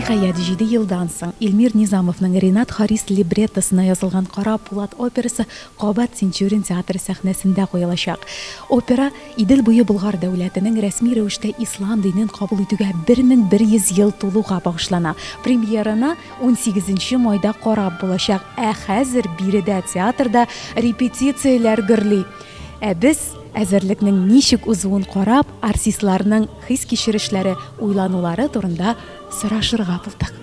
Ниһаять, җиде елдан соң Илмир Низамовның Ренат Харис либреттосына язылган Кара пулат операсы кабат Тинчурин театры сәхнәсендә куелачак. Опера Идел буе Болгар дәүләтенең рәсми рәвештә ислам динен кабул итүгә 1100 ел тулуга багышлана. Премьераны унсигезенче майда карап булачак. Ә хәзер биредә театрда репетицияләр гөрли. Ә без, әзерлекнең ничек узуын карап, артистларның хис-кичерешләре, уйланулары турында сорашырга булдык.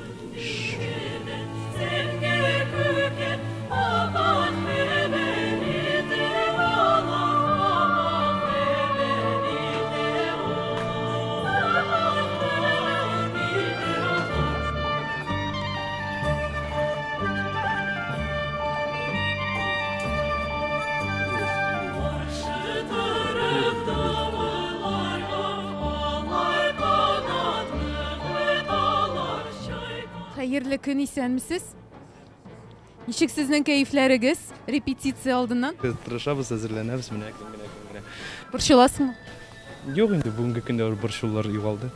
Хәерле көн, исәнмесез. Ничек сезнең кәефләрегез репетиция алдыннан? Без тырышабыз, әзерләнәбез, менә әкрен генә, әкрен генә. Борчыласыңмы? Юк инде, бүгенге көндә борчулар югалды.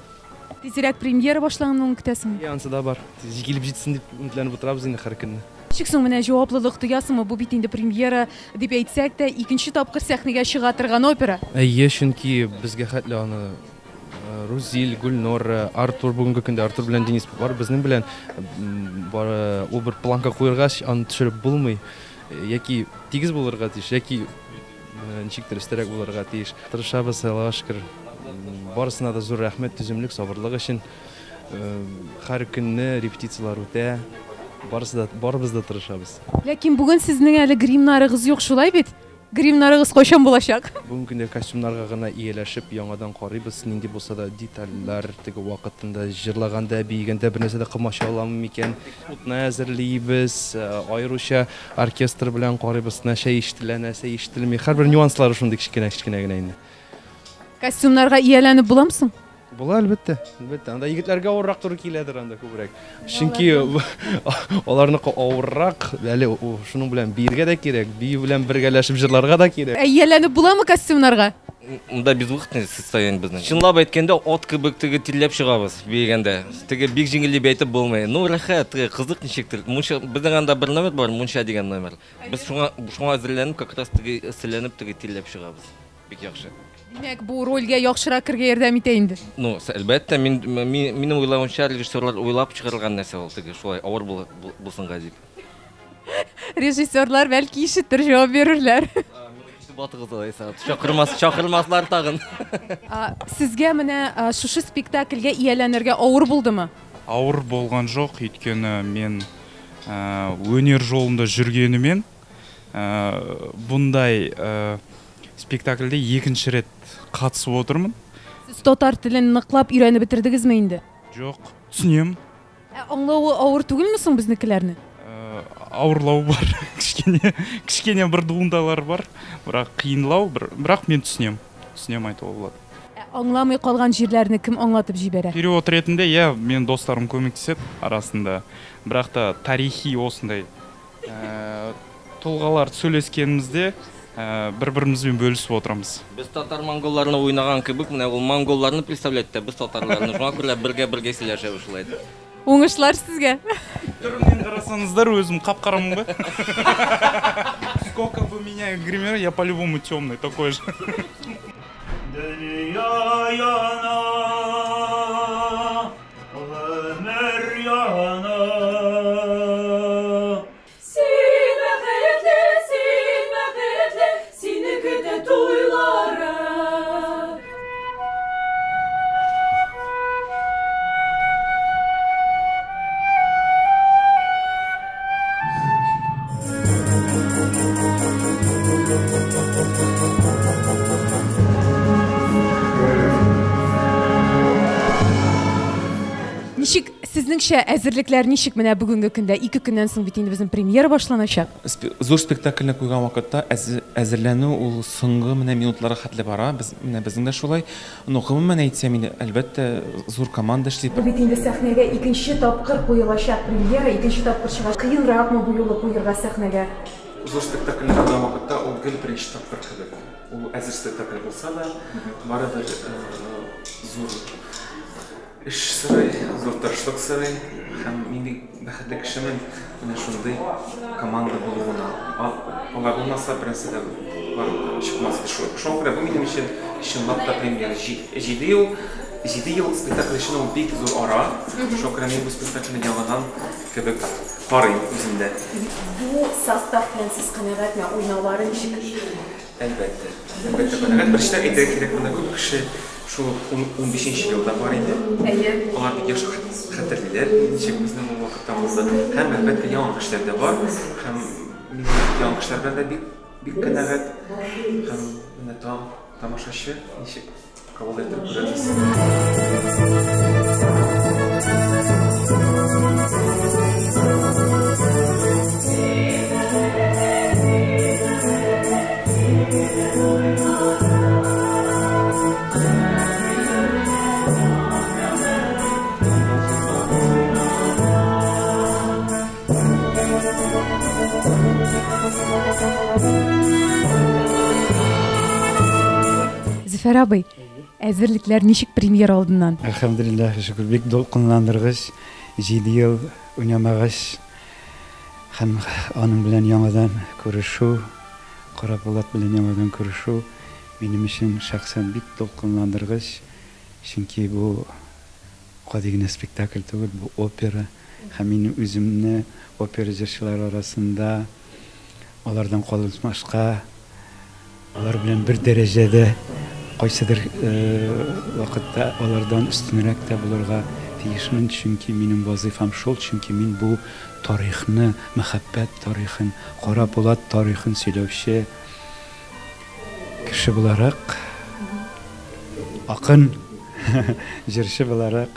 Тизрәк премьера башлануын көтәсеңме? Иә, ансы да бар. Тиз килеп җитсен дип өметләнеп утырабыз инде һәр көнне. Ничек соң менә җаваплылык тоясыңмы? Бу бит инде премьера дип әйтсәк тә, икенче тапкыр сәхнәгә чыга торган опера. Әйе, чөнки безгә хәтле аны Рузил, Гөлнора, Артур, бүгенге көндә Артур белән Денис бар безнең белән. Бары ул бер планка куергач, аны төшереп булмый. Яки тигез булырга тиеш, яки ничектер өстәрәк булырга тиеш. Тырышабыз, Аллага шөкер. Барысына да зур рәхмәт, түземлек, сабырлык өчен. Һәр көнне репетицияләр үтә. Барысы да, барыбыз да тырышабыз. Ләкин бүген сезнең әле гримнарыгыз юк, шулай бит? Гримнарыгыз кайчан булачак? Бүгенге көндә костюмнарга гына ияләшеп, яңадан карыйбыз, нинди булса да детальләр, теге вакытында җырлаганда, биегәндә бер нәрсә дә комачауламый микән? Утны әзерлибез, аеруча оркестр белән карыйбыз, нәрсә ишетелә, нәрсә ишетелми. Һәрбер нюанслары шундый кечкенә-кечкенә генә инде. Костюмнарга ияләнеп буламы соң? Була, әлбәттә, әлбәттә. Анда егетләргә авыррак туры киләдер анда күбрәк. Чөнки аларныкы авыррак, әле шуның белән биергә дә кирәк, бию белән бергәләшеп җырларга да кирәк. Ә ияләнеп буламы костюмнарга? Монда безвыходный состояние безнең. Чынлап әйткәндә, ат кебек теге тирләп чыгабыз биегәндә. Теге бик җиңел дип әйтеп булмый. Ну, рәхәт, теге кызык ничектер. Мунча, безнең анда бер номер бар, мунча дигән номер. Без шуңа, шуңа әзерләнеп, как раз теге эсселәнеп, теге тирләп чыгабыз. Бик яхшы. Димәк, бу рольгә яхшырак керергә ярдәм итә инде. Ну, әлбәттә, мин, минем уйлавымча, режиссерлар уйлап чыгарылган нәрсә ул, теге шулай авыр булсынга дип. Режиссерлар бәлки ишетер, җавап бирерләр. Мине кисеп атыгыз алайса. Чакырмас, чакырмаслар тагын. Сезгә менә шушы спектакльгә ияләнергә авыр булдымы? Авыр булган жоқ, өйткәне мен өнер жолында жүргенімен бұндай спектакльде екінші рет қатысып отырмын. Сез татар телен ныклап өйрәнеп бетердегезме инде? Жоқ, түсінемін. Ә аңлавы авыр түгелме соң безнекеләрне? Ауырлау бар, кішкене, кішкене бір дуындалар бар, бірақ қиынлау, бірақ мен түсінемін, түсінемін айтуға болады. Ә аңламай қалған жерлерні кім аңлатып жіберә? Перевод ретінде, иә, менің достарым көмектеседі арасында, бірақ та тарихи осындай тұлғалар сөйлескенімізде бір-бірімізбен бөлісіп отырамыз. Без татар монголларны уйнаган кебек, менә ул монголларны представлять итә, без татарларны. Шуңа күрә бергә-бергә сөйләшәбез шулай итеп. Уңышлар сезгә. Түрімнен қарасаңыздар, өзім қап-қарамын ғой. Сколько бы меня гримировали, я по-любому темный такой же. Дөнья яна, гомер яна. Син бәхетле, син бәхетле, сине көтә туйлары. Ничек, сезнеңчә әзерлекләр ничек менә бүгенге көндә? Ике көннән соң бит инде безнең премьера башланачак. Зур спектакльне куйган вакытта әзерләнү ул соңгы менә минутларга хәтле бара. Без, менә безнең дә шулай. Но гомумән әйтсәм инде, әлбәттә, зур команда эшли. Бу бит инде сәхнәгә икенче тапкыр куелачак премьера, икенче тапкыр чыга. Кыенракмы бу юлы куерга сәхнәгә? Зур спектакльне куйган вакытта ул гел беренче тапкыр кебек. Ул әзер спектакль булса да, барыбер зур эш сорый, зур тырышлык сорый. Һәм мин бик бәхетле кешемен менә шундый команда булуына. Алар булмаса, бернәрсә дә барып чыкмас иде. Шуңа күрә бу минем өчен чынлап та премьера. 7 ел, 7 ел спектакль өчен ул бик зур ара. Шуңа күрә мин бу спектакльне яңадан кебек карыйм үземдә. Бу состав белән сез канәгатьме? Уйнаулары ничек? Әлбәттә. Әлбәттә, канәгать. Беренчедән әйтергә кирәк, монда күп кеше шул 15 елда бар иде. Әйе. Алар бик яхшы хәтерлиләр, ничек безнең ул вакытта булды. Һәм, әлбәттә, яңа кешеләр дә бар. Һәм мин яңа кешеләр белән дә бик бик канәгать. Һәм менә тамашачы ничек кабул итеп күрәбез. Зөфәр абый, әзерлекләр ничек премьера алдыннан? Әлхәмдүлилләһ, шөкер, бик дулкынландыргыч. 7 ел уйнамагач һәм аның белән яңадан күрешү, Кара Булат белән яңадан күрешү минем өчен шәхсән бик дулкынландыргыч. Чөнки бу гади генә спектакль түгел, бу опера. Һәм мин үземне опера җырчылары арасында алардан калышмаска, алар белән бер дәрәҗәдә, кайсыдыр вакытта алардан өстенрәк тә булырга тиешмен, чөнки минем вазыйфам шул, чөнки мин бу тарихны, мәхәббәт тарихын, Кара Булат тарихын сөйләүче кеше буларак, акын, җырчы буларак,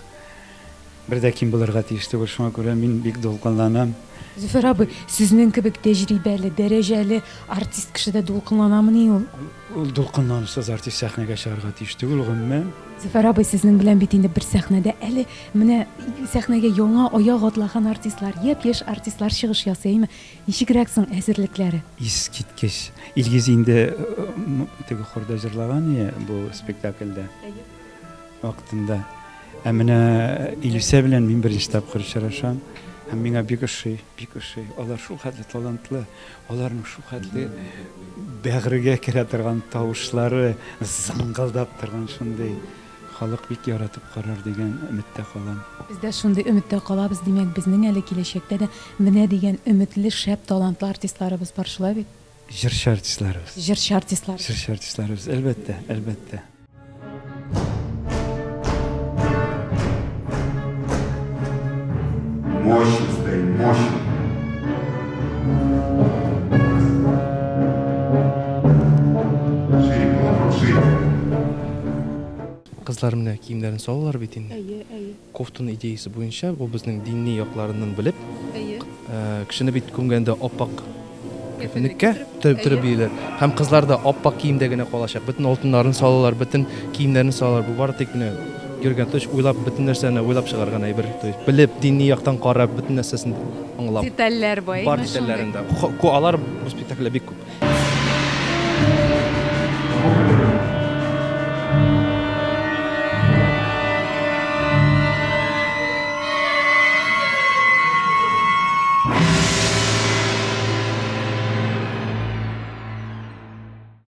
бер дә ким булырга тиеш түгел. Шуңа күрә мин бик дулкынланам. Зөфәр абый, сезнең кебек тәҗрибәле, дәрәҗәле артист кеше дә дулкынланамыни ул? Ул дулкынланусыз артист сәхнәгә чыгарга тиеш түгел, гомумән. Зөфәр абый, сезнең белән бит инде бер сәхнәдә әле менә сәхнәгә яңа аяк атлаган артистлар, япь-яшь артистлар чыгыш ясый, әйме? Ничегрәк соң әзерлекләре? Искиткеч. Илгиз инде теге хорда җырлаган ие бу спектакльдә. Әйе. Вакытында. Ә менә Илүсә белән мин беренче тапкыр очрашам. Һәм миңа бик ошый, бик ошый. Алар шул хәтле талантлы, аларның шул хәтле бәгырьгә керә торган тавышлары, зыңгылдап торган шундый. Халык бик яратып карар дигән өметтә калам. Без дә шундый өметтә калабыз. Димәк, безнең әле киләчәктә дә менә дигән өметле, шәп, талантлы артистларыбыз бар, шулай бит? Җырчы артистларыбыз. Җырчы артистларыбыз. Җырчы артистларыбыз, әлбәттә, әлбәттә. Мощно стоим, мощно. Шире, Балафан, шире. Кызлар менә киемнәрен салалар бит инде. Әйе, әйе. Кофтун идеясе буенча, бу безнең дини якларыннан белеп, Әйе. кешене бит күмгәндә аппак кәфенлеккә төреп бииләр. Һәм кызлар да аппак киемдә генә калачак. Бөтен алтыннарын салалар, бөтен киемнәрен салалар. Бу бары тик менә йөргән төш уйлап, бөтен нәрсәне уйлап чыгарган әйбер. То есть белеп, дини яктан карап, бөтен нәрсәсен аңлап. Детальләр бай. Бар детальләрендә. Алар бу спектакльдә бик күп.